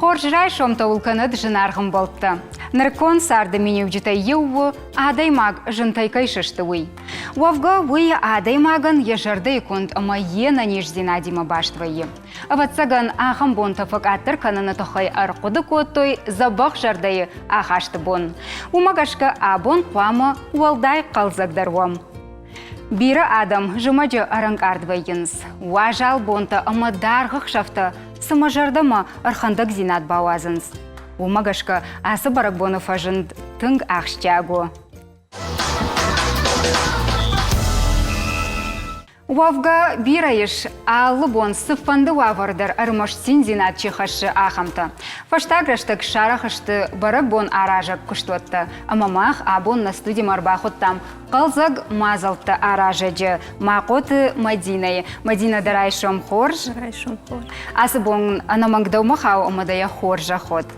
Хорз райсомтӕ уыл кӕнӕд зынаргъ ӕмбӕлттӕ. Нырыккон царды миниуджытӕй иу у, адӕймаг зынтӕй кӕй сысты, уый. Уӕвгӕ, уый адӕймагӕн йӕ зӕрдӕйы конд ӕмӕ йе нӕниздзинадимӕ баст вӕййы. Ӕвӕццӕгӕн, ахӕм бонтӕ фӕкъаддӕр кӕныны тыххӕй ӕрхъуыды кодтой дзӕбӕх зӕрдӕйы ахасты бон. Уымӕ гӕсгӕ абон хъуамӕ уӕлдай хъӕлдзӕгдӕр уӕм. Бирӕ адӕм зымӕджы ӕрӕнкъард вӕййынц. Уазал бонтӕ ӕмӕ даргъ ӕхсӕвтӕ цымӕ зӕрдӕмӕ ӕрхӕндӕгдзинад бауадзынц. Уымӕ гӕсгӕ ацы бӕрӕгбоны фӕзынд тынг ахсджиаг у. Уӕвгӕ, бирӕ ис, алы бон цыфӕнды уавӕр дӕр ӕрмӕст циндзинад чи хӕссы, ахӕмтӕ. Фӕстаг рӕстӕг сарӕх сты бӕрӕгбон аразӕг куыстуӕттӕ, ӕмӕ мах абон нӕ студимӕ ӕрбахуыдтам хъӕлдзӕг мадзӕлттӕ аразӕджы Махъоты Мадинӕйы. Мадинӕ, дӕ райсом хорз. Райсом хорз. Ацы бон ӕнӕмӕнг дӕумӕ хауы ӕмӕ дӕ йӕ хорзӕх уӕд.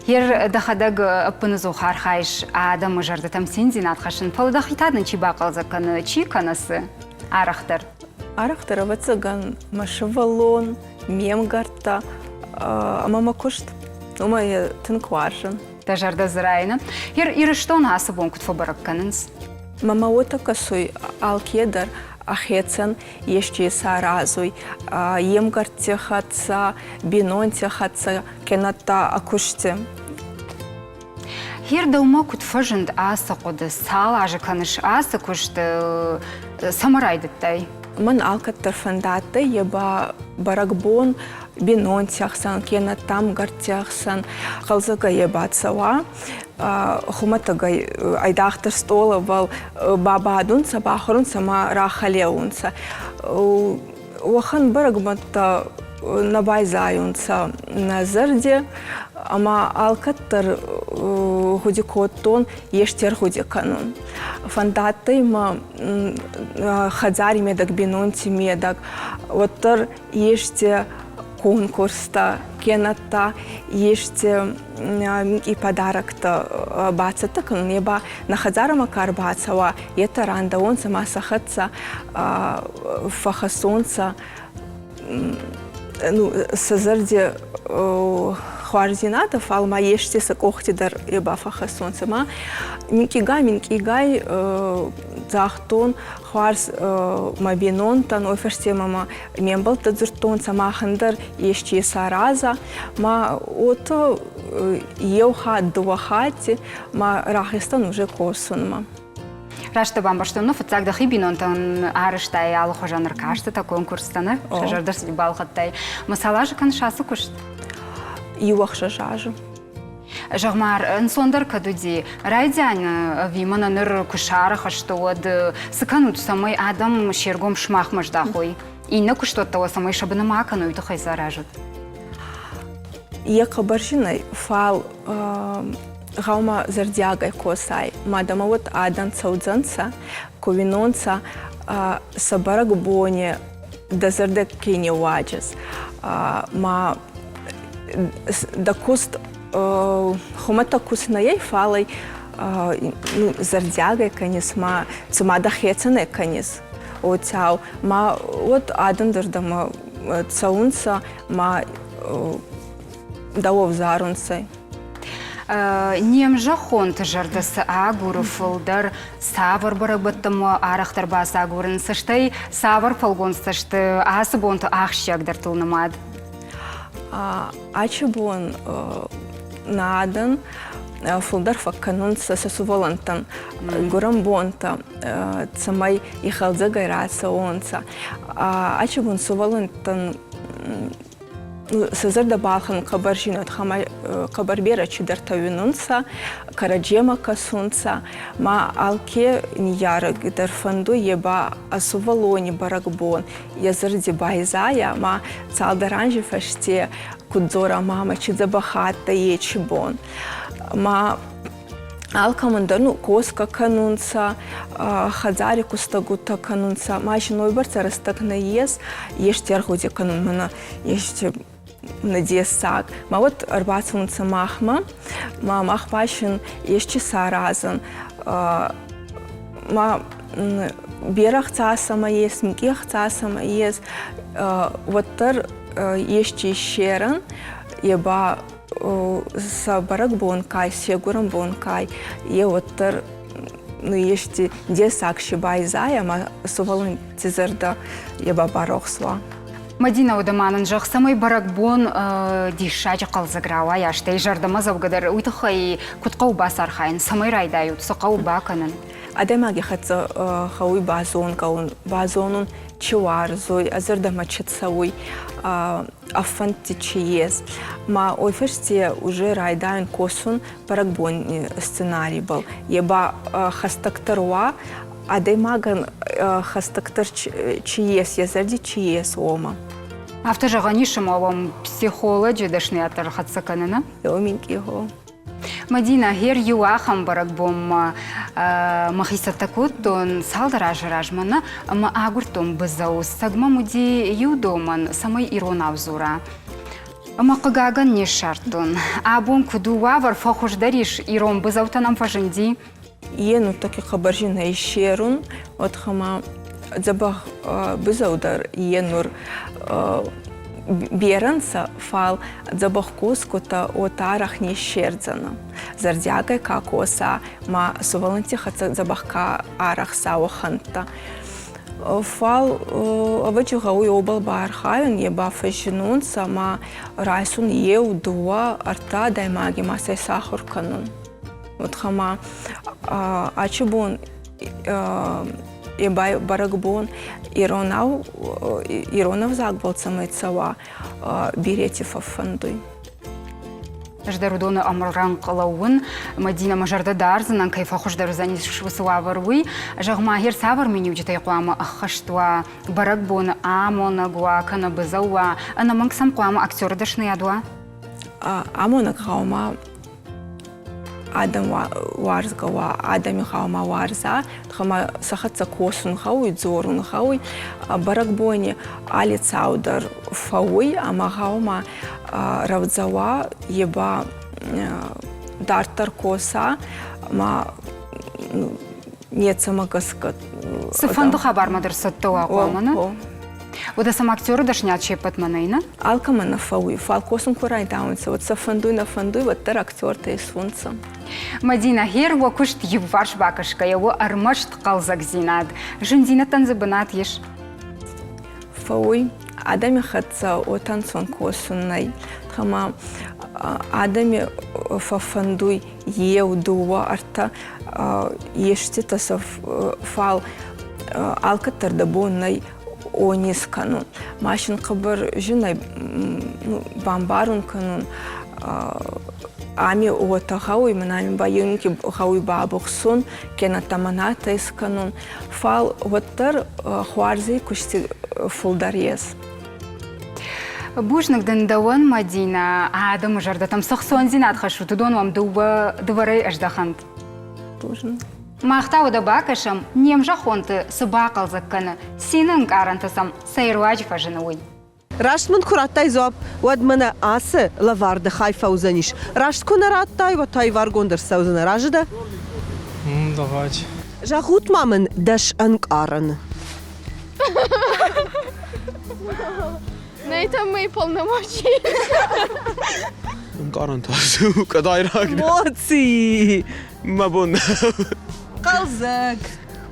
Ер дӕхӕдӕг ӕппынӕдзух архайыс адӕмы зӕрдӕтӕм циндзинад хӕссын, фӕлӕ дӕхи та дын чи бахъӕлдзӕг кӕны, чи кӕнӕ цы? Арӕхдӕр. Арӕхдӕр, ӕвӕццӕгӕн, мӕ сывӕллон, ме мгӕрттӕ ӕмӕ мӕ куыст. Уымӕ йӕ тынг уарзын. Дӕ зӕрдӕ дзы райыны. Ирыстоны ацы бон куыд фӕбӕрӕг кӕнынц? Мӕмӕ уотӕ кӕсуй, алкедӕр ӕхецӕн ести исаразуй, е мгӕртти хӕццӕ, бийнонти хӕццӕ, кенӕдта ӕ кусти. Гьер дӕумӕ куыд фӕзынд ацы хъуыды? Цал азы кӕныс ацы куыст? Цӕмӕ райдыдтай? Мӕн алкӕддӕр фӕндадтӕй е ба бӕрӕгбон бийнонти ӕхсӕн, кенӕдта ӕмгӕртти ӕхсӕн гъӕлдзӕгӕй е бацӕуа. Хумӕтӕгӕй айдагъдӕр стъолӕбӕл бабадунцӕ, бахуӕрунцӕ ма рахӕлеунцӕ. Уӕхӕн бӕрӕгбӕнттӕ нӕ байзайунцӕ нӕ зӕрди ӕма алкӕддӕр гъуди кодтон ести ӕргъуди кӕнун. Фӕндадтӕй мӕ хӕдзари медӕг, бийнонти медӕг, уӕддӕр ести конкурстӕ, кенӕдта ести минкъий подароктӕ бацӕттӕ кӕнун, е ба нӕ хӕдзарӕмӕ ка ӕрбацӕуа, етӕ рандӕуонцӕ ма сӕ хӕццӕ фӕхӕссонцӕ ну, сӕ зӕрди хуарздзийнадӕ, фал ма ести сӕ къохти дӕр е ба фӕххӕссонцӕ. Ма минкъийгай-минкъийгай загътон хуарз мӕ бийнонтӕн, уой фӕсте мӕмӕ ме мбӕлттӕ дзурдтонцӕ, махӕн дӕр ести исараза. Ма уотӕ еу хатт, дууӕ хатти ма рахизтӕн уже косунмӕ. Раст дӕ бамбӕрстон, ну, фыццаг дӕхи бинонтӕн арӕзтай алыхуызӕн ӕркастытӕ, конкурстӕ, нӕ? Сӕ зӕрдӕ сын балхӕдтай. Ма цал азы кӕныс ацы куыст? Иу ӕхсӕз азы. Зӕгъ-ма, ӕнцондӕр кӕд уыди? Райдиан ӕви мӕнӕ ныр куы сарӕх сты, уӕд цы кӕнут, цӕмӕй адӕм се ргом сымахмӕ здахой? Иннӕ куыстуӕттӕ уӕ цӕмӕй сӕ быны ма кӕной, уый тыххӕй цы аразут? Йӕ хъӕбӕрзынӕй, фал гъӕумӕ зӕрдиагӕй косай, ма дӕмӕ уӕд адӕн цӕудзӕнцӕ, ку уинонцӕ сӕ бӕрӕгбони дӕ зӕрдӕ ке не уаджес, ма дӕ куст хумӕтӕг куст нӕ ӕй, фал ӕй ну, зӕрдиагӕй кӕнис, ма цума дӕхецӕн ӕй кӕнис, уотӕ ма уӕд адӕн дӕр дӕмӕ цӕунцӕ, ма дӕу ӕвзарунцӕ. Не мзӕххонты зӕрдӕ цы агуры фылдӕр, цавӕр бӕрӕгбӕттӕм арӕхдӕр бацагурынц, стӕй цавӕр фӕлгонцтӕ сты ацы бонты ахсджиагдӕртыл нымад? Ачи бон нӕ адӕн фылдӕр фӕккӕнунцӕ сӕ сувӕллӕнттӕн гурӕн бонтӕ, цӕмӕй ихӕлдзӕгӕй рацӕуонцӕ. Ачи бон сувӕллӕнттӕн сӕ зӕрдӕ балхӕнун хъӕбӕр зин хъӕбӕр берӕ чидӕртӕ уинунцӕ, кӕрӕдземӕ кӕсунцӕ, ма алке ниййарӕг дӕр фӕндуй е ба ӕ сувӕллони бӕрӕгбон йӕ зӕрди байзайа, ма цалдӕр анзи фӕсте куд дзора мамӕ, чи дзӕбӕх адтӕй ечи бон. Ма алкӕмӕн дӕр ну косгӕ кӕнунцӕ, хӕдзари кустӕгутӕ кӕнунцӕ, ма си нойбӕрцӕ рӕстӕг нӕййес, ести ӕргъуди кӕнун мӕнӕ ести дессаг. Ма уӕд ӕрбацӕунцӕ махмӕ, ма мах ба син ести саразӕн. Ма берӕ ӕхца сӕмӕ ес, минкъий ӕхца сӕмӕ ес, уӕддӕр ести иссерӕн, е ба. Сӕ бӕрӕгбон кай, се гурӕн бон кай, е уӕддӕр ну ести дессаг си байзайа ӕма сувӕллӕнтти зӕрдӕ е ба барохс уа. Мадина, уӕдӕ ма нын зӕгъ, цӕмӕй бӕрӕгбон диссаджы хъӕлдзӕг рауайа, стӕй зӕрдӕмӕдзӕугӕ дӕр уый тыххӕй куыд хъӕуы бацархайын, цӕмӕй райдайут, цы хъӕуы бакӕнын? Адӕймаги хӕццӕ гъӕуй базонгӕ ун, базонун, чи уарзуй, ӕ зӕрдӕмӕ чи цӕуй, ӕффӕндти чи ес. Ма уой фӕсте уже райдайун косун бӕрӕгбони сценарийбӕл. Е ба хӕстӕгдӕр уа, адӕймагӕн хӕстӕгдӕр чи ес, йӕ зӕрди чи ес, уомӕ. Афтӕ зӕгъӕн ис, ӕмӕ уӕм психолоджы дӕсныйад дӕр хӕццӕ кӕны, нӕ? Еуминкъий гъо. Мадина, гьер иу ахӕм бӕрӕгбонмӕ мӕхи цӕттӕ кодтон цалдӕр азы размӕ нӕ, ӕмӕ агуырдтон быдзӕу. Цӕг мӕм уыди иу домӕн, цӕмӕй иронау дзура. Ӕмӕ хъыгагӕн не ссардтон. Абон куыд у уавӕр, фӕхуыздӕр ис, ирон быдзӕутӕ нӕм фӕзынди? Е нуртӕкки хъӕбӕр зин ӕй иссерун, уӕд хӕмӕ дзӕбӕх бузӕу дӕр е нур берӕ нцӕ, фал дзӕбӕх косгутӕ уотӕ арӕх не ссердзӕнӕ. Зӕрдиагӕй ка коса ма сувӕллӕнтти хӕццӕ дзӕбӕх ка арӕхса, уӕхӕнттӕ. Фал ӕвӕджи гъӕуй уобӕл баархайун, е ба фӕззинунцӕ ма райсун еу, дууӕ, ӕртӕ адӕймаги ма сӕ исахур кӕнун. Уотхӕмӕ ачи бон е бӕрӕгбон иронау ирон ӕвзагбӕл цӕмӕй цӕуа, берети фӕффӕндуй. Ӕз дӕр уыдоны ӕмрӕнхъ лӕууын. Мадинӕ, мӕ зӕрдӕ дардзынӕн, кӕй фӕхуыздӕр уыдзӕнис уыцы уавӕр, уый. Зӕгъ-ма, гьер цавӕр миниуджытӕй хъуамӕ ӕххӕст уа, бӕрӕгбоны амонӕг уа, кӕнӕ быдзӕу уа, ӕнӕмӕнг сӕм хъуамӕ актеры дӕсныйад уа? Амонӕг гъӕуама адӕм уарзгӕ уа, адӕми гъӕуама уарза, гъӕма сӕ хӕццӕ косун гъӕуй, дзорун гъӕуй. Бӕрӕгбони алли цау дӕр фӕууй ӕма гъӕуама рӕвдзӕ уа, е ба дарддӕр коса ма нецӕмӕ гӕсгӕ. Цыфӕнды хабармӕ дӕр цӕттӕ уа хъуамӕ, нӕ? Уӕдӕ сӕм актеры дӕсниад се ппӕтмӕ нӕй, нӕ? Алкӕмӕн нӕ фӕууй, фал косун ку райдаунцӕ, уӕд сӕ фӕндуй, нӕ фӕндуй, уӕддӕр актертӕ исунцӕ. Мадина, гьер уӕ куыст иуварс бакӕсгӕйӕ у ӕрмӕст хъӕлдзӕгдзинад. Зындзинӕдтӕн дзы бынат ис? Фӕууй. Адӕми хӕццӕ уотӕ ӕнцон косун нӕй. Ӕма адӕми фӕффӕндуй еу, дууӕ, ӕртӕ еститӕ сӕ фал алкӕддӕр дӕ бон нӕй они скӕнун. Ма син хъӕбӕр зин ӕй бамбарун кӕнун. Ами уотӕ гъӕуй, мӕн ами ба еунги гъӕуй бабухсун, кенӕ таманатӕ искӕнун. Фал уӕддӕр хуарзи кусти фулдӕр ес. Бузныг дын дӕуӕн, Мадинӕ, адӕмы зӕрдӕтӕм цы хцондзинад хӕссут, уыдон уӕм дыууӕ дывӕрӕй ӕздӕхӕнт. Бузныг. Мах та уӕдӕ бакӕсӕм, не мзӕххонты цы бахъӕлдзӕг кӕны, цины ӕнкъарӕнтӕ сӕм цӕй руаджы фӕзыны, уый. Раст мын куы радтай дзуапп, уӕд мӕнӕ ацы лӕварды хай фӕуыдзӕнис. Раст куы нӕ радтай, уӕд та иваргонд ӕрцӕудзынӕ. Разы дӕ? Давайте. Зӕгъут ма мын дӕс ӕнкъарӕны. На это мои полномочия. Ӕнкъарӕнтӕ къадайраг. Эмоции! Мӕ бон Хъӕлдзӕг,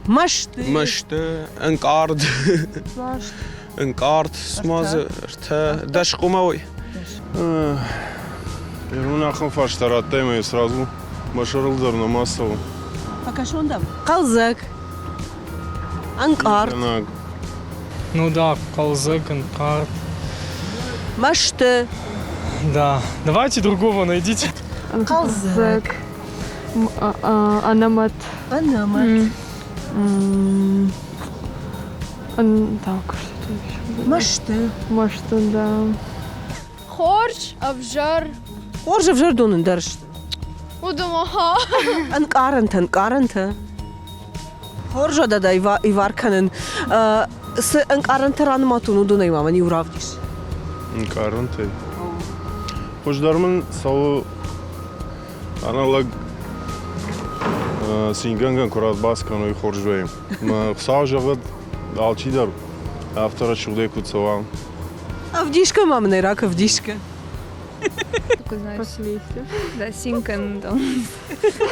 мӕсты. Мӕсты, ӕнкъард. Ӕнкъард, цыма дзы ӕртӕ дӕс къуымӕ Ирон ахӕм фарста радтай ӕмӕ сразу мӕ сӕрыл дӕр нӕма цӕуы. Фӕкӕсон дӕм. Хъӕлдзӕг, ӕнкъард. Ну да, хъӕлдзӕг, ӕнкъард. Мӕсты. Да, давайте другого найдите. Хъӕлдзӕг. Ӕнӕмӕт. Ӕнӕмӕт. Так, что-то еще. Мӕсты. Мӕсты, да. Хорз, ӕвзӕр. Хорз, ӕвзӕр дон дӕр сты. Уыдон, аха. Ӕнкъарӕнтӕ, ӕнкъарӕнтӕ. Хорз уӕдӕ ивар кӕнын. Цы ӕнкъарӕнтӕ ранымадтон, уыдонӕй ма мын иу равдис. Ӕнкъарӕнтӕй? Хуыздӕр мын цӕуы ӕнӕлӕг цингӕнгӕн куы разбас кӕной, хорз вӕййы. Хуыцау зӕгъӕд, алчидӕр афтӕ рӕсугъдӕй куы цӕуа. Ӕвдисгӕ ма мын ӕй ракӕ, ӕвдисгӕ. Только знаешь. После листьев. Да, синкан там.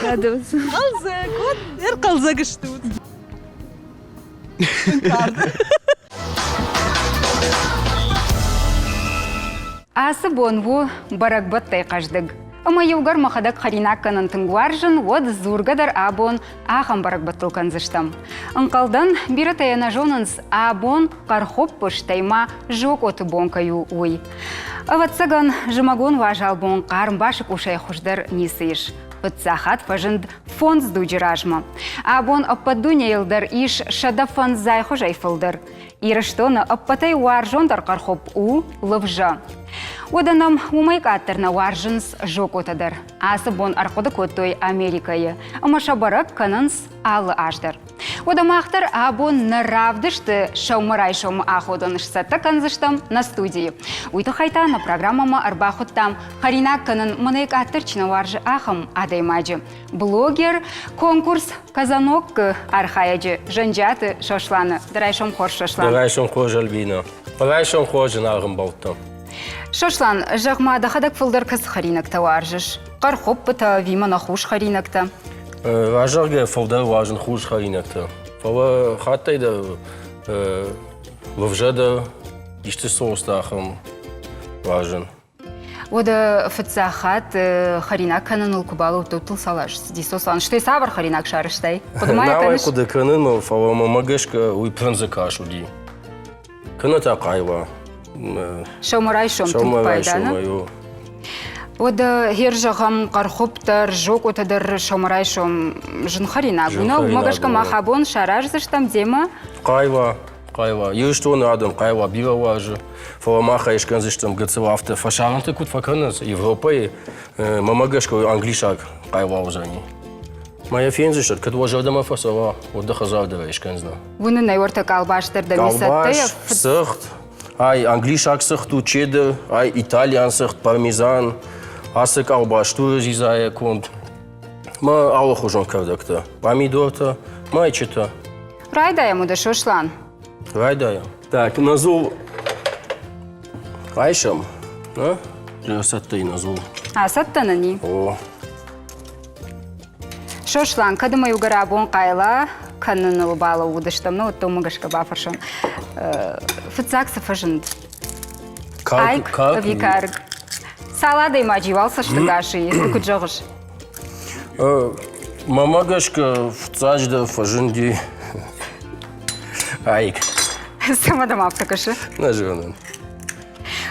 Радоваться. Хъӕлдзӕг, вот ӕрхъӕлдзӕг стут. Ацы бон у бӕрӕгбӕттӕй хъӕздыг. Ӕмӕ иугӕр мӕхӕдӕг хӕринаг кӕнын тынг уарзын, уӕд дзургӕ дӕр абон ахӕм бӕрӕгбӕттыл кӕндзыстӕм. Ӕнхъӕлдӕн, бирӕтӕ йӕ нӕ зонынц, абон хъӕрхоппы, стӕй ма зокъоты бон кӕй у, уый. Ӕвӕццӕгӕн, зымӕгон уазал бон хъарм басы къусӕй хуыздӕр ницы ис. Фыццахат фӕзынд фондз дуджы размӕ. Абон ӕппӕт дунейыл дӕр ис 105 хуызӕй фылдӕр. Ирыстоны ӕппӕтӕй уарзондӕр хъӕрхопп у лывзӕ. Уӕдӕ нӕм уымӕй къаддӕр нӕ уарзынц зокъотӕ дӕр. Ацы бон ӕрхъуыды кодтой Америкӕйы ӕмӕ сӕ бӕрӕг кӕнынц алы аз дӕр. Уӕдӕ мах дӕр абон нӕ равдысты сӕумӕрайсомы аходӕн сцӕттӕ кӕндзыстӕм нӕ студийы. Уый тыххӕй та нӕ программӕмӕ ӕрбахуыдтам хӕринаг кӕнын мӕнӕй къаддӕр чи нӕ уарзы, ахӕм адӕймаджы. Блогер, конкурс Казаноккы архайӕджы Зӕнджиаты Сосланы. Ды райсом хорз, Сослан. Ды райсом хорз, Альбина. Райсом хорз, зынаргъ ӕмбӕлттӕ. Сослан, зӕгъ-ма, дӕхӕдӕг фылдӕр кӕцы хӕринӕгтӕ уарзыс? Хъӕрхоппытӕ ӕви мӕнӕ хус хӕринӕгтӕ? Разӕгъгӕ фылдӕр уарзын хус хӕринӕгтӕ. Фӕлӕ хаттӕй дӕр лывзӕ дӕр исты соустӕ ахӕм уарзын. Уӕдӕ фыццаг хатт хӕринаг кӕныныл куы балӕудтыл цал азы цыди, Сослан? Стӕй цавӕр хӕринаг сарӕзтай? Хъуыды ма йӕ Нал ӕй кӕныс? хъуыды кӕнын, фӕлӕ мӕмӕ гӕсгӕ уый прынзы кас уыди. Кӕнӕ та хъайла. Сӕумӕрайсом тынг пайда, нӕ? Уӕдӕ хер зӕгъӕм, хъӕрхуыпп дӕр, зокъотӕ дӕр сӕумӕрайсом зын хӕринаг у, нӕ? Уымӕ гӕсгӕ мах абон сараздзыстӕм демӕ. Хъайла, хъайла. Ирыстоны адӕм хъайла бирӕ уарзы, фӕлӕ мах ӕй скӕндзыстӕм гыццыл афтӕ фӕсарӕнты куыд фӕкӕнынц Европӕйы, мӕмӕ гӕсгӕ англисаг хъайла уыдзӕни. Ма йӕ фендзыстӕм, кӕд уӕ зӕрдӕмӕ фӕцӕуа, уӕд дӕ хӕдзар дӕр ӕй скӕндзынӕ. Уынын ӕй уӕртӕ къалбас дӕр дӕм и цӕттӕйӕ. Цыхт, ай англисаг цыхт у чеддер, ай италиан цыхт, пармезан, ацы къалбас стуры дзидзайӕ конд. Мӕ алыхуызон кӕрдӕгтӕ, пъамидортӕ, майчытӕ. Райдайӕм уыды, Сослан. Райдайӕм. Так, на дзул райсӕм, а? Цӕттӕ и на дзул. А, цӕттӕ нын и? О. Сослан, кӕд ӕмӕ иугӕр абон хъайла кӕныныл балӕууыдыстӕм, ну, уӕд уымӕ гӕсгӕ бафӕрсӕм. Фыццаг цы фӕзынд? Айк ӕви карк? Цал адӕймаджы уал цӕстыгасы и, ды куыд зӕгъыс? Мӕмӕ гӕсгӕ фыццаджыдӕр фӕзынди айк. Цӕмӕ дӕм афтӕ кӕсы? Нӕ зонын.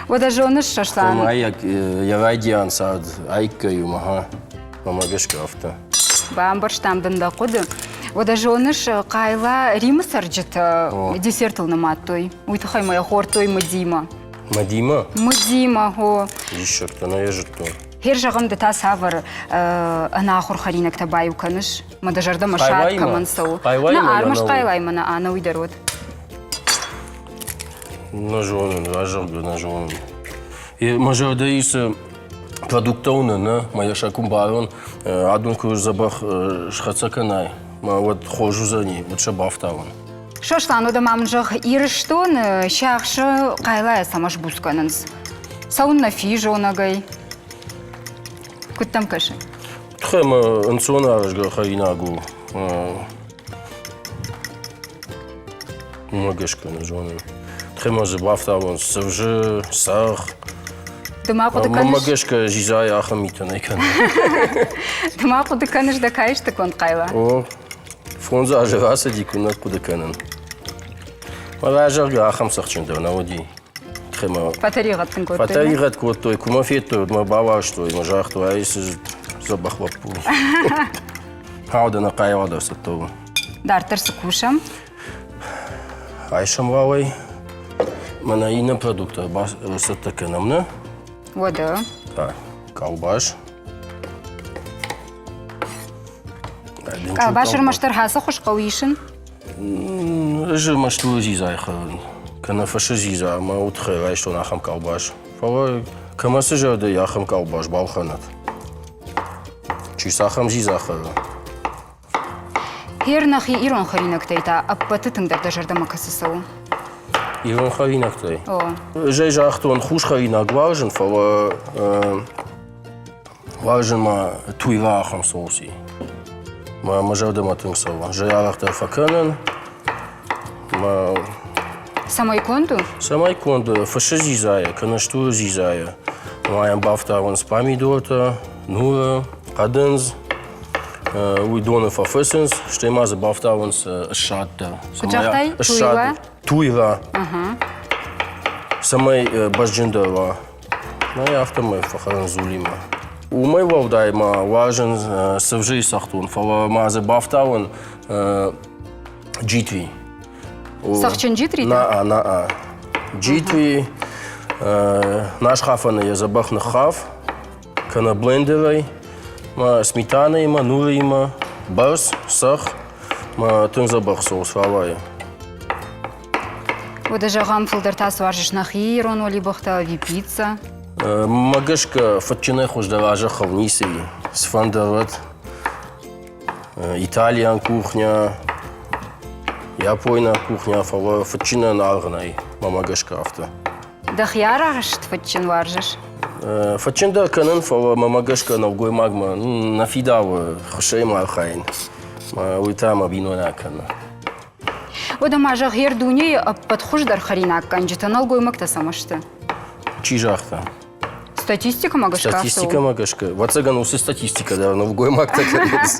Уӕдӕ зоныс, Сослан? Айк йӕ райдиан цард айк кӕй у, мӕ мӕмӕ гӕсгӕ афтӕ. Бамбӕрстам дын дӕ хъуыды. Уӕдӕ зоныс, Хъайла Римы цӕрджытӕ десертыл нымадтой. Уый тыххӕй ма йӕ хордтой мыдимӕ. Мыдимӕ? Мыдимӕ, о. Диссӕгтӕ, нӕ йӕ зыдтон. Хер зӕгъӕм, ды та цавӕр ӕнахуыр хӕринӕгтӕ баиу кӕныс? Мӕ дӕ зӕрдӕмӕ сад кӕмӕн цӕуы? Нӕ, ӕрмӕст хъайлаймӕ нӕ, ӕнӕуый дӕр уӕд. Нӕ зонын, разӕгъгӕ нӕ зонын. Мӕ зӕрдӕ исы продукттӕ уыны, нӕ, мӕ йӕ сӕ куы мбарон, адон куы дзӕбӕх схӕццӕ кӕнай, мӕ уӕд хорз уыдзӕни, уӕд сӕ бафтауын. Сослан, уӕдӕ ма мын зӕгъ, Ирыстоны сиахсы хъайлайӕ цӕмӕ сбуц кӕнынц? Цӕуыннӕ физонӕгӕй? Куыд дӕм кӕсы? Тыххӕй мӕ ӕнцон аразгӕ хӕринаг у. Уымӕ гӕсгӕ нӕ зонын. Тыххӕй ма дзы бафтауынц цывзы, сӕгъ. Ды ма хъуыды кӕныс? Мӕнмӕ гӕсгӕ дзидзайы ахӕм митӕ нӕ кӕны. Ды ма хъуыды кӕныс дӕ каисты конд хъайла? О, фондз азы рацыди, куы нӕ хъуыды кӕнын. Мӕ зӕгъгӕ, ахӕм цӕхджын дӕр нӕ уыди. Фӕтӕригъӕд дын кодтой? Фӕтӕригъӕд кодтой, куы мӕ федтой, уӕд мӕ бауарзтой, мӕ загътой, ай цы дзӕбӕх лӕппу. Хауд ӕнӕ хъайла дӕр цӕттӕ у. Дарддӕр цы кусӕм? Айсӕм уалӕй. Мӕнӕ иннӕ продукттӕ цӕттӕ кӕнӕм, нӕ? Уӕдӕ. Так, колбас. Къалбас ӕрмӕстдӕр хӕцы хуыз хъӕуы исын? Ӕз ӕрмӕст уый дзидзайы хӕрын, кӕнӕ фысы дзидза ӕмӕ удхӕй райстон ахӕм къалбас. Фӕлӕ кӕмӕ цы зӕрдӕ и, ахӕм къалбас балхӕнӕд. Чи цахӕм дзидза хӕры. Хер нӕхи ирон хӕринӕгтӕй та ӕппӕты тынгдӕр дӕ зӕрдӕмӕ кӕцы цӕуы? Ирон хӕринӕгтӕй? О. Ӕз ӕй загътон, хус хӕринаг уарзын, фӕлӕ. Уарзын ма туйра ахӕм соуси. Мӕ мӕ зӕрдӕмӕ тынг цӕуы. Зӕй фӕкӕнын. Мӕ Цӕмӕй конд у? Цӕмӕй конд у? Фысы дзидзайӕ, кӕнӕ стуры дзидзайӕ. Ма йӕм бафтауынц памидортӕ, нуры, хъӕдындз. Уый доны фӕфыцынц, стӕй ма дзы бафтауынц ссад дӕр. Куыд загътай? Туйра? Туйра. Цӕмӕй бӕзджындӕр уа. Нӕй, афтӕмӕй фӕхӕрын дзулимӕ. Уымӕй уӕлдай ма уарзын цывзыйы цӕхдон, фӕлӕ ма дзы бафтауын джитри. Цӕхджын джитри? Наа, наа. Джитри насхафӕны йӕ дзӕбӕх ныххаф, кӕнӕ блендерӕй, ма сметанӕимӕ, нурыимӕ, бӕрц, цӕхх, ма тынг дзӕбӕх соус рауайы. Уӕдӕ зӕгъӕм, фылдӕр та цы уарзыс нӕхи ирон уӕлибӕхтӕ ӕви пицца? Мӕ гӕсгӕ, фыдджынӕй хуыздӕр а зӕххыл ницы и. Цыфӕнды ӕрӕд. Италиан кухня, япойнаг кухня, фӕлӕ фыдджынӕн аргъ нӕй, мӕмӕ гӕсгӕ афтӕ. Дӕхи арӕхст фыдджын уарзыс? Фыдджын дӕр кӕнын, фӕлӕ мӕмӕ гӕсгӕ нӕлгоймагмӕ нӕ фидауы хуысӕй архайын. Уый та мӕ бинойнаг кӕны. Уӕдӕ ма зӕгъ, йе дунейы ӕппӕт хуыздӕр хӕринаггӕнджытӕ нӕлгоймӕгтӕ цӕмӕ сты? Чи загъта? Статистикӕмӕ гӕсгӕ. Статистикӕмӕ гӕсгӕ. Ӕвӕццӕгӕн, уыцы статистикӕ дӕр нӕлгоймӕгтӕ кӕнынц.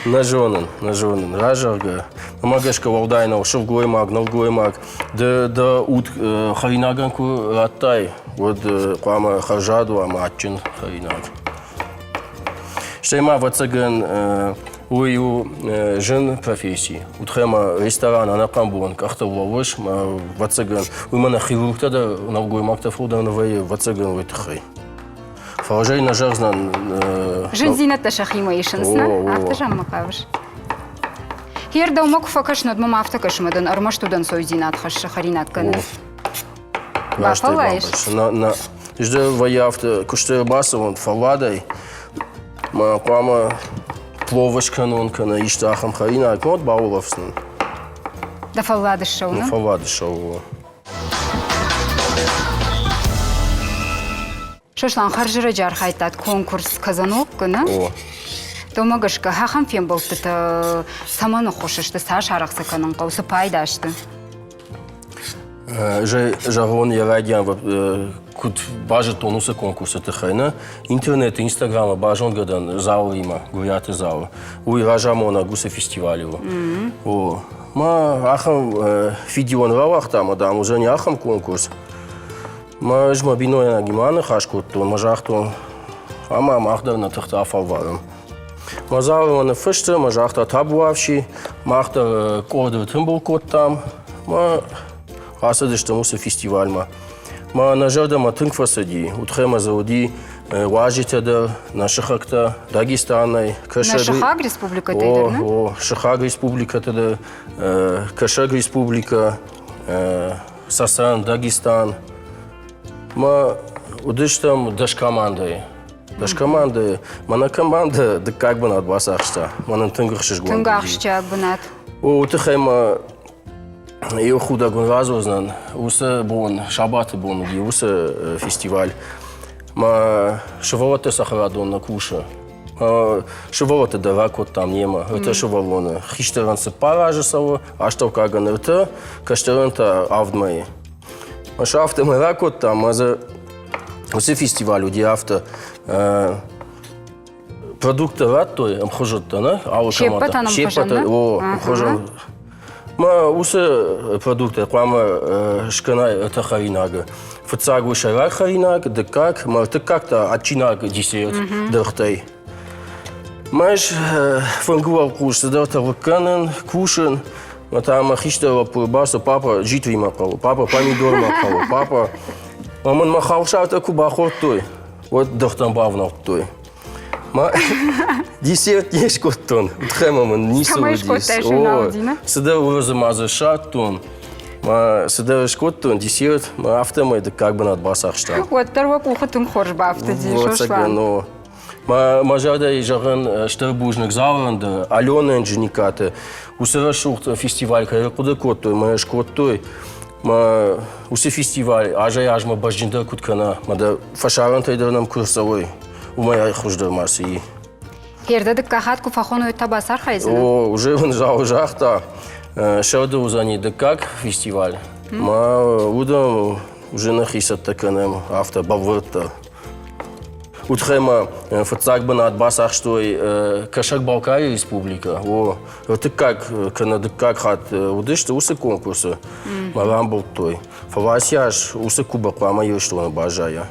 Нӕ зонын, нӕ зонын. Разӕгъгӕ, уымӕ гӕсгӕ уӕлдай нӕу сылгоймаг, нӕлгоймаг. Ды дӕ уд хӕринагӕн куы радтай, уӕд хъуамӕ хӕрзад уа ӕмӕ адджын хӕринаг. Стӕй ма, ӕвӕццӕгӕн, уый у зын професси. Удхӕй ӕмӕ ресторан ӕнӕхъӕн бон къӕхтыл лӕууыс, ӕвӕццӕгӕн, уый мӕнӕ хирургтӕ дӕр нӕлгоймӕгтӕ фылдӕр нӕ вӕййы, ӕвӕццӕгӕн, уый тыххӕй. Фӕлӕ ӕз ӕй нӕ зӕгъдзынӕн. Зындзинӕдтӕ сӕхимӕ исынц, нӕ? Афтӕ зӕгъынмӕ хъавыс? Хер дӕумӕ куы фӕкӕсын, уӕд мӕм афтӕ кӕсы, мӕ дын ӕрмӕст удӕнцойдзинад хӕссы хӕринаг кӕнын. Бафӕллайыс? Нӕ, нӕ. Ӕз дӕр вӕййы афтӕ, куысты ӕрбацӕуын фӕлладӕй, мӕ хъуамӕ плов скӕнон кӕнӕ исты ахӕм хӕринаг, уӕд баулӕфдзынӕн. Дӕ фӕллад ссӕуы? Мӕ фӕллад ссӕуы. Сослан, хӕрзӕрӕджы архайдтат конкурс «Казанок-ы», нӕ? О. Дӕумӕ гӕсгӕ, ахӕм фембӕлдтытӕ цӕмӕн ӕххуыс сты, цас арӕх сӕ кӕнын хъӕуы, цы пайда сты? Зӕгъон, йӕ райдиан куыд базыдтон уыцы конкурсы тыххӕй, нӕ интернеты, Инстаграмы базонгӕ дӕн Зауыримӕ, Гуыриаты Зауы. Уый разамонӕг уыцы фестивалы у. О, ма ахӕм фидиуӕн рауагъта ӕмӕ, дам, уыдзӕни ахӕм конкурс. Ма ӕз мӕ бинойнагимӕ аныхас кодтон, мӕ загътон, ӕмӕ мах дӕр нӕ тыхтӕ афӕлварӕм. Мӕ Зауырмӕ ныффыста, мӕ загъта табуафси, мах дӕр къорд ӕртымбыл кодтам, мӕ ацыдыстӕм уыцы фестивальмӕ. Мӕ нӕ зӕрдӕмӕ тынг фӕцыди, утхӕмӕ дзы уыди уазджытӕ дӕр, нӕ сыхӕгтӕ Дагестанӕй, Кӕсӕг... Нӕ сыхаг республикӕтӕй дӕр, нӕ? О, сыхаг республикӕтӕ дӕр, Кӕсӕг республикӕ, Цӕцӕн, Дагестан. Мӕ уыдыстӕм дӕс командӕйы. Дӕс командӕйы. Мӕнӕ командӕ дыккаг бынат бацахста. Мӕнӕн тынг ӕхсызгон. Тынг ахсджиаг бынат. О, уый тыххӕй мӕ иу худӕг уын радзурдзынӕн. Уыцы бон, сабаты бон уыди уыцы фестиваль. Мӕ сывӕллӕтты цӕхӕрадон нӕ кусы. Сывӕллӕтты дӕр ракодтам немӕ, ӕртӕ сывӕллоны. Хистӕрӕн цыппар азы цӕуы, астӕуккагӕн ӕртӕ, кӕстӕрӕн та авд мӕйы. Ӕз афтӕмӕй ракодтам, ӕмӕ дзы уыцы фестиваль уыди афтӕ. Продукттӕ радтой ӕмхуызӕттӕ, нӕ? Алы Се ппӕтӕн ӕмхуызӕн, нӕ? О, ӕмхуызӕн. Мӕ уыцы продукттӕ хъуамӕ скӕнай ӕртӕ хӕринагы. Фыццаг у сӕйраг хӕринаг, дыккаг, мӕ ӕртыккаг та адджинаг десерт дыргътӕй. Мӕ ӕз фынгы уӕлхъус цыдӕртӕ лыг кӕнын, кусын. Мӕ та мӕ хистӕр лӕппу бацыд, папа, джитъримӕ хъӕуы, папа, помидормӕ хъӕуы, папа. Ӕмӕ мын мӕ халсартӕ куы бахордтой, уӕд дыргътӕм бавнӕлдтой. Ма десерт не скодтон, тхӕмӕ мын ницы уыдис. О, цыдӕр уырзы ма дзы ссардтон. Ма цыдӕр скодтон десерт, ма афтӕмӕй дыккаг бынат бацахстам. Уӕддӕр уӕ къухы тынг хорз бафтыди, Сослан. Но мӕ мӕ зӕрдӕйы зӕгъын стыр бузныг Заланды, Алены Андженикаты. Уыцы рӕсугъд фестиваль кӕй ӕрхъуыды кодтой, мӕ скодтой. Мӕ уыцы фестиваль азӕй-азмӕ бӕзджындӕр куыд кӕна, мӕ дӕ фӕсарӕнтӕй дӕр нӕм куы рцӕуой. Уымӕй хуыздӕр ма цы и. Хердӕ дыккаг хатт куы фӕхоной, та бацархайдзынӕ? О, уже мын загъта, сӕрды уыдзӕни дыккаг фестиваль. Ма уыдон уже нӕхи цӕттӕ кӕнӕм афтӕ бӕлвырддӕр. Уый ма фыццаг бынат бацахстой Кӕсӕг-Балкарийы республикӕ. О, ӕртыккаг кӕнӕ дыккаг хатт уыдысты уыцы конкурсы мӕ рамбылдтой. Фӕлӕ ацы аз уыцы кубок хъуамӕ Ирыстоны баззайа.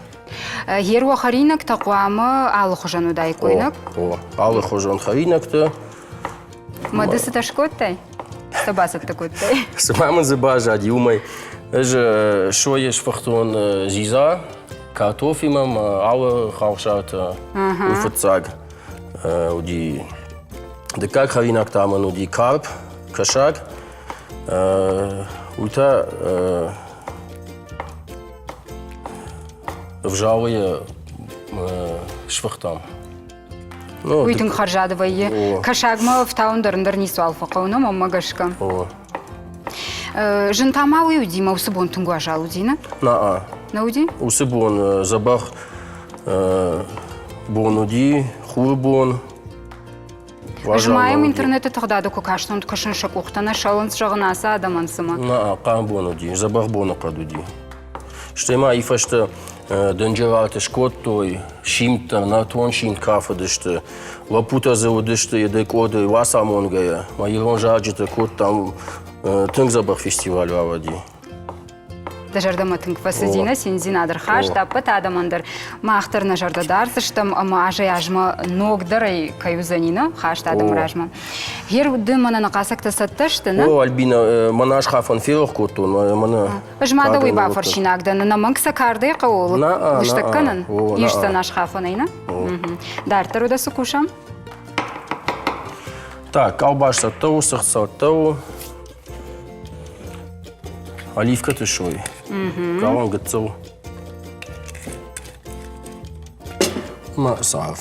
Геруа хӕринӕгтӕ хъуамӕ алыхуызӕн уыдаиккой, нӕ? О, алыхуызон хӕринӕгтӕ. Мӕ ды цытӕ скодтай? Цытӕ бацӕттӕ кодтай? Цыма мын дзы баззади, уымӕй. Ӕз сойы сфыхтон дзидза, картофимӕ мӕ алы халсартӕ. Уый фыццаг уыди. Дыккаг хӕринаг та мын уыди карп, кӕсаг. Уый та ӕвзалыйы сфыхтам. Ну, Уый тынг хӕрзад вӕййы. Кӕсагмӕ ӕфтауын дӕр ӕндӕр ницуал фӕхъӕуы, нӕ мӕнмӕ гӕсгӕ. Зын та ма уый уыди, мӕ уыцы бон тынг уазал уыди, нӕ? На-а. Нӕ уыди? Уыцы бон дзӕбӕх бон уыди, хуры бон. Ӕз ма йӕм интернеты тыгъдады куы кастон, кӕсын сӕ къухтӕ нӕ сӕлынц, зӕгъын, ацы адӕмӕн цымӕ. На, хъарм бон уыди, дзӕбӕх боныхъӕд уыди. Стӕй ма и фӕстӕ дынджыраты скодтой, симдтӕ, нӕртон симд кафыдысты. Лӕппутӕ дзы уыдысты едӕй къодой уацамонгӕйӕ. Мӕ ирон зарджытӕ кодтам, тынг дзӕбӕх фестиваль рауади. Дӕ зӕрдӕмӕ тынг фӕцыди нӕ циндзинад ӕрхаста ӕппӕт адӕмӕн дӕр. Мах дӕр нӕ зӕрдӕ дардзыстӕм ӕмӕ азӕй-азмӕ ногдӕрӕй кӕй уыдзӕни нӕ хаст адӕмы размӕ. Гъер ды мӕнӕ ныхъасӕгтӕ цӕттӕ сты, нӕ? О, Альбина, мӕнӕ асхафӕн ферох кодтон, мӕнӕ. Ӕз ма дӕ уый бафӕрсинаг дӕн, ӕнӕмӕнг сӕ кардӕй хъӕуы лыстӕг кӕнын? Ис сӕ насхафӕнӕй, нӕ? Дарддӕр уӕдӕ цы кусӕм? Так, къалбас цӕттӕ у, цыхт цӕттӕ у. Оливкӕты сой. Галан гыццыл. Ма царв.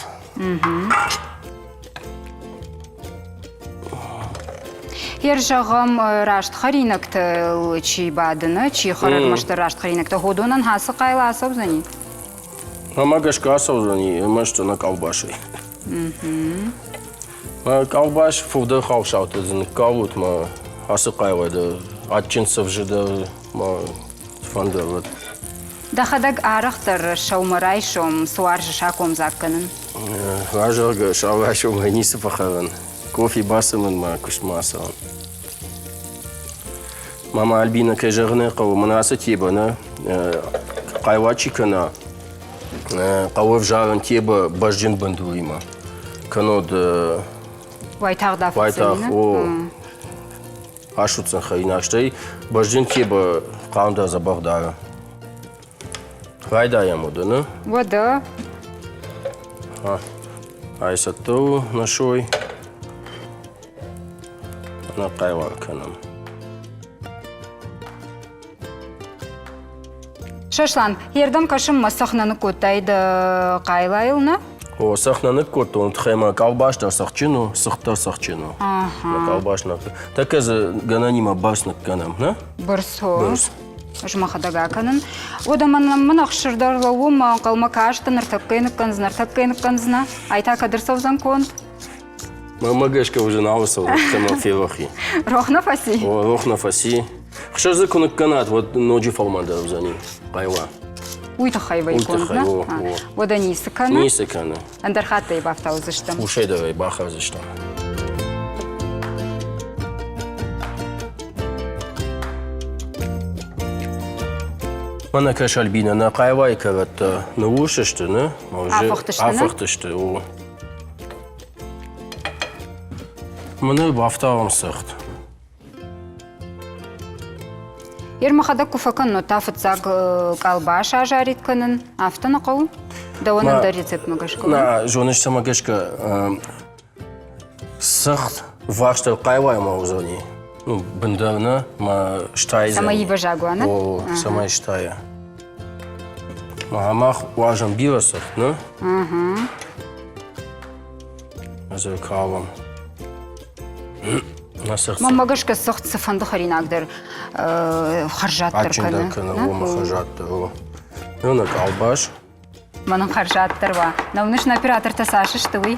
Ер зӕгъӕм, раст хӕринӕгтыл чи бады, нӕ, чи хӕры ӕрмӕстдӕр раст хӕринӕгтӕ, уыдонӕн ацы хъайла ацӕудзӕни? Мӕ гӕсгӕ ацӕудзӕни ӕрмӕст ӕнӕ къалбасӕй. Къалбас фылдӕр халсартӕ дзы ныккалут мӕ ацы хъайла дӕр адджын цывзы дӕр мӕ фӕнды уӕд. Дӕхӕдӕг арӕхдӕр сӕумӕрайсом цы уарзыс акомдзаг кӕнын? Разӕгъгӕ, сӕумӕрайсомӕй ницы фӕхӕрын. Кофе бацымын мӕ куыстмӕ ацӕуын. Мама Альбина, кӕй зӕгъын ӕй хъӕуы, мӕн ацы тебӕ нӕ хъайла чи кӕна, хъӕуы ӕвзарын тебӕ бӕзджын бындуримӕ. Кӕннод Уайтагъд уайтагъд, о, асудздзӕн хӕринаг, стӕй бӕзджын тебӕ хъарм дӕр дзӕбӕх дары. Райдайӕм уӕдӕ, нӕ? Уӕдӕ. Ай цӕттӕ у нӕ сой. Нӕ хъайвар кӕнӕм. Сослан, ердӕм кӕсынмӕ цӕхх нӕ ныккодтай дӕ хъайлайыл, нӕ? О, цӕхх нӕ ныккодтон, тыххӕй мӕ къалбас дӕр цӕхджын у, цыхт дӕр цӕхджын у. Мӕ къалбас нӕ. Тӕккӕ дзы гӕнӕнимӕ бӕрц ныккӕнӕм, нӕ? Бӕрц, о. Бӕрц. Ӕз мӕхӕдӕг акӕнын. Уӕдӕ мӕн мын ӕхсыр дӕр лӕууы, мӕ ӕнхъӕлмӕ касты, ныртӕккӕ ныккӕндзынӕ, ныртӕккӕ ныккӕндзынӕ. Ай та кӕд ӕрцӕудзӕн конд? Мӕнмӕ гӕсгӕ уже нал ӕрцӕудзӕн, ӕмӕ ферох и. Рох нӕ фӕци? О, рох нӕ фӕци. Хсӕз дзы куы ныккӕнат, уӕд ноджы фӕлмӕндӕр уыдзӕни хъайла. Уый тыххӕй вӕййы конд, нӕ? О, о. Уӕдӕ ницы кӕны? Ницы кӕны. Ӕндӕр хатт ӕй бафтаудзыстӕм. Хусӕй дӕр ӕй бахӕрдзыстӕм. Мӕнӕ кӕс, Альбина, нӕ хъайлайы кӕрӕттӕ ныуурс сты, нӕ? Афыхтысты, нӕ? Афыхтысты, о. Мӕнӕ бафтауӕм цыхт. Ер мӕхӕдӕг куы фӕкӕнон, та фыццаг къалбас азарид кӕнын, афтӕ нӕ хъӕуы? Дӕуӕн ӕндӕр рецептмӕ гӕсгӕ? Нӕ, зоныс, цӕмӕ гӕсгӕ цыхт ввахсдӕр хъайуаймӕ уыдзӕни. Ну, бындӕр нӕ, мӕ стайдзӕни. Цӕмӕй ивӕзаг уа, нӕ? О, цӕмӕй стайа. Мах уарзӕм бирӕ цыхт, нӕ? Ӕз калам. Мӕнмӕ гӕсгӕ цыхт цыфӕнды хӕринаг дӕр хӕрзаддӕр кӕны. Адджындӕр кӕны, уымӕ хӕрзаддӕр. Ну, на къалбас. Мӕнӕн хӕрзаддӕр уа. Нӕ уыныс, нӕ оператортӕ цас сты, уый?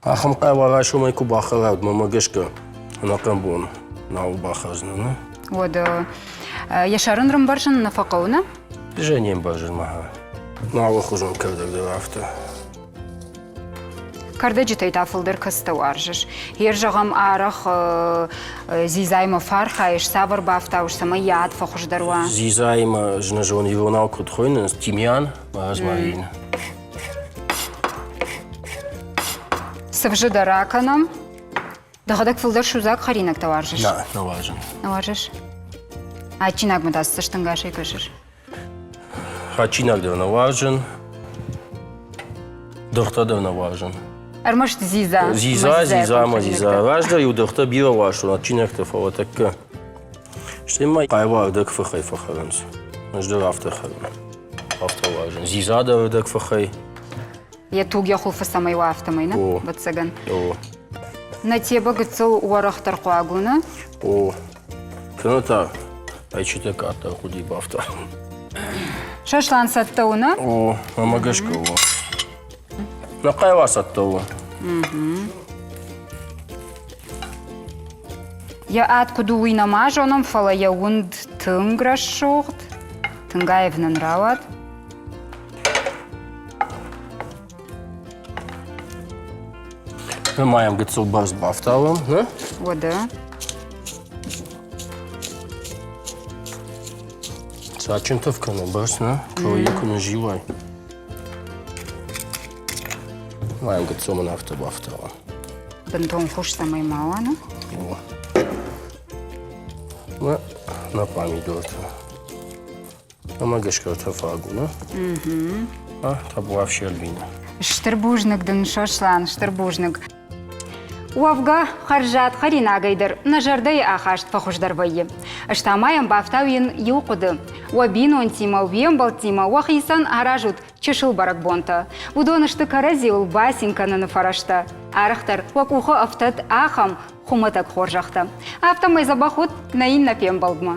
Ахӕм хъӕуа райсомӕй куы бахӕрат, мӕнмӕ гӕсгӕ, ӕнӕхъӕн бон нал бахӕрдзынӕ, нӕ? Уӕдӕ йӕ сӕр ын рымбӕрзын нӕ фӕхъӕуы, нӕ? Зӕ не мбӕрзын мӕ. Алыхуызон кӕрдӕг дӕр афтӕ. Кӕрдӕджытӕй та фылдӕр кӕцытӕ уарзыс? Йе зӕгъӕм, арӕх дзидзаимӕ фӕархайыс, цавӕр бафтауыс, цӕмӕй йӕ ад фӕхуыздӕр уа? Дзидзаимӕ зынӕзон иронау куыд хуыйнынц, тимьян, розмарин. Цывзы дӕр акӕнӕм. Дӕхӕдӕг фылдӕр судзаг хӕринӕгтӕ уарзыс? Нӕ, нӕ уарзын. Нӕ уарзыс? Адджинагмӕ та цы цӕстӕнгасӕй кӕсыс? Адджинаг дӕр нӕ уарзын, дыргътӕ дӕр нӕ уарзын. Ӕрмӕст дзидза. Дзидза, дзидза ӕмӕ дзидза. Раздӕр-иу дыргътӕ бирӕ уарзтон, адджинӕгтӕ, фӕлӕ тӕккӕ. Стӕй ма хъайла ӕрдӕгфыхӕй фӕхӕрынц. Ӕз дӕр афтӕ хӕрын. Афтӕ уарзын. Дзидза дӕр ӕрдӕгфыхӕй. Йӕ туг йӕ хуылфы цӕмӕй уа, афтӕмӕй, нӕ? О. Ӕвӕццӕгӕн. О. Нӕ тебӕ гыццыл уӕрӕхдӕр хъуаг у, нӕ? О. Кӕнӕ та ӕйчытӕ къаддӕр хъуыди бафта. Сослан цӕттӕ у, нӕ? О, мӕмӕ гӕсгӕ у. Нӕ хъайла цӕттӕ у. Йӕ ад куыд у, уый нӕма зонӕм, фӕлӕ йӕ уынд тынг рӕсугъд, тынг аив нын рауад. Ма йӕм гыццыл бӕрц бафтауӕм, нӕ? Уӕдӕ. Садджын тӕф кӕны бӕрц, нӕ? Куы йӕ куы ныззилай. Ма йӕм гыццыл мын афтӕ бафтауӕм. Бынтон хус цӕмӕй ма уа, нӕ? О. Нӕ, нӕ пъамидортӕ. Ӕмӕ гӕсгӕ тӕфаг у, нӕ? А, табуафси Альбина. Стыр бузныг дын, Сослан, стыр бузныг. Уӕвгӕ, хӕрзад хӕринагӕй дӕр нӕ зӕрдӕйы ахаст фӕхуыздӕр вӕййы. Ӕз та ма йӕм бафтауин иу хъуыды. Уӕ бинонтимӕ, уе мбӕлттимӕ уӕхицӕн аразут чысыл бӕрӕгбонтӕ. Уыдон сты кӕрӕдзиуыл бацин кӕныны фӕрӕзтӕ. Арӕхдӕр уӕ къухы ӕфтӕд ахӕм хуымӕтӕг хорзӕхтӕ. Афтӕмӕй дзӕбӕх уыд нӕ иннӕ фембӕлдмӕ.